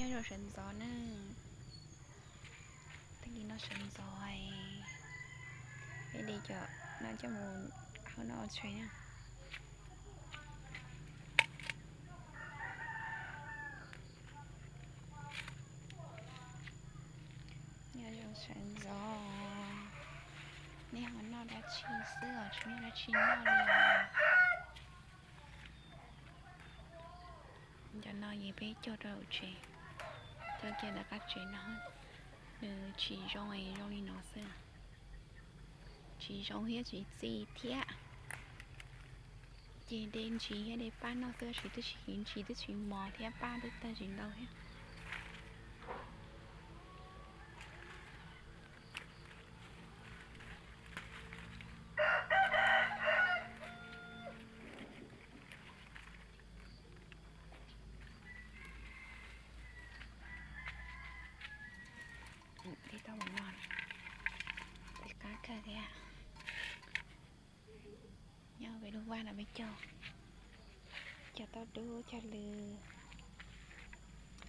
Nyob zoo sawv ntxov na, tag kis no sawv ntxov, peb de cov no coj mus hau noj tshais na. Nyob zoo sawv ntxov, nej ho noj dab tsi xwb os, tsis muaj dab tsi noj li. Cov no ces peb cog rau hauv tsev, cog kiag ntawm qab tsev no, nws tsis zoo es zoo li no xwb. Tsis zoo thiab tsis txi thiab. Ces de ntsis thiab de paj noj xwb, tab sis twb tsis ntsis twb tsis mos thiab paj twb tag tsis ntau thiab. Tib tau mus no, tib qab kawg thiab. Nyob peb lub vaj no peb cog, cog tauj dub, cog lws,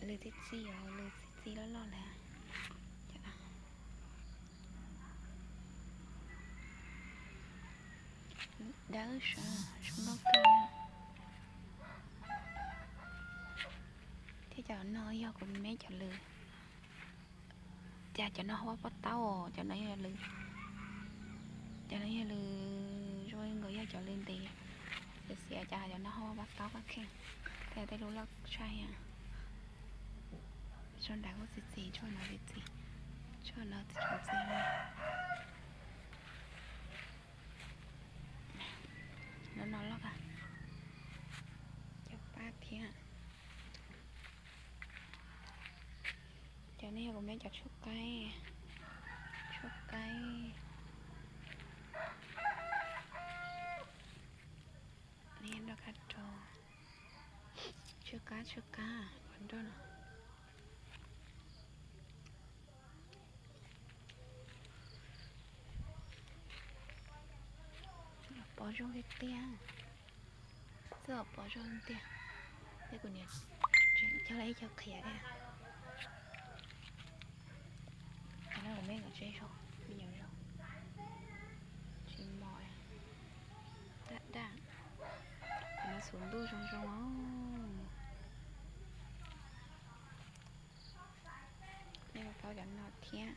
lws txi txi os, lws txi txi loj loj lawm. Dawb sab zoo nkauj kawg. Thiab cov no yog kuv me cov lws. Cas cov no ho ua pob taub os, cov no yog lws, cov no yog lws zoo nkauj, yog cov lws ntev, xiav xiav cas cov no ho ua pob taub kheej. Tej tej lub loj tshaj thiab. Tshuaj nrad kuj txi txiv, tshuaj no txi txiv, tshuaj no txi txiv. Lub no loj kawg, cov paj thiab. Cov no yog kuv me cov tshuaj qaib, tshuaj qaib. Nrog qab rau, tshuaj qab, tshuaj qab, qhov nroj no. Pov zoo tiag tiag, txawj pov zoo tiag. Thiab kuv niam tseem cog lawm ib co qhiav thiab. Cov no kuv me nkawd tsev zoo, me nyuam zoo, tsis mos, daj daj. Cov no txhuv ntuj zoo zoo os. Nej paub cov no thiab,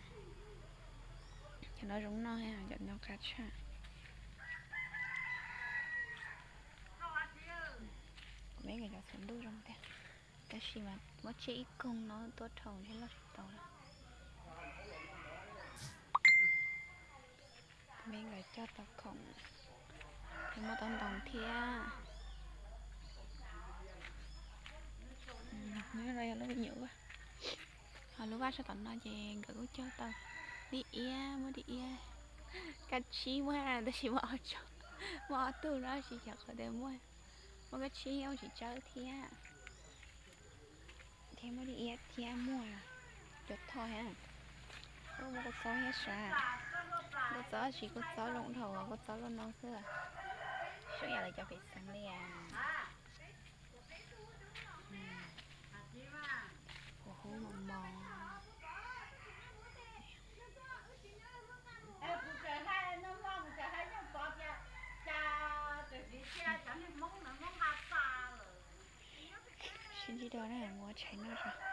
cov no zoo noj thiab, cov no qab tshaj. Kuv me nkawd cov txhuv ntuj zoo tiag, tab sis mas muab tsiab ib koog no tuaj dhau ntshe loj tsis tau lawm. Me nkawd cog tau khoom, muaj tau ntoo thiab. Nyob no yog lub me nyuam vaj, ho lub vaj sab tom no ces nkawd kuj cog tau dib iab, muaj dib iab, kab tsib muaj tab sis muaj ob tug no tab sis cov qhov tias muaj, muaj kab tsib muaj tsis tsawb thiab. Thiab muaj dib iab thiab muaj cov thoj thiab. Muaj kua txob thiab sav, kua txob tab sis kua txob zoo dhau, kua txob loj no xwb. Xyov yam lawv cov pem xeev li as. Kua hub mos mos. Sib ntsib dua na, mus ua tshais noj tso.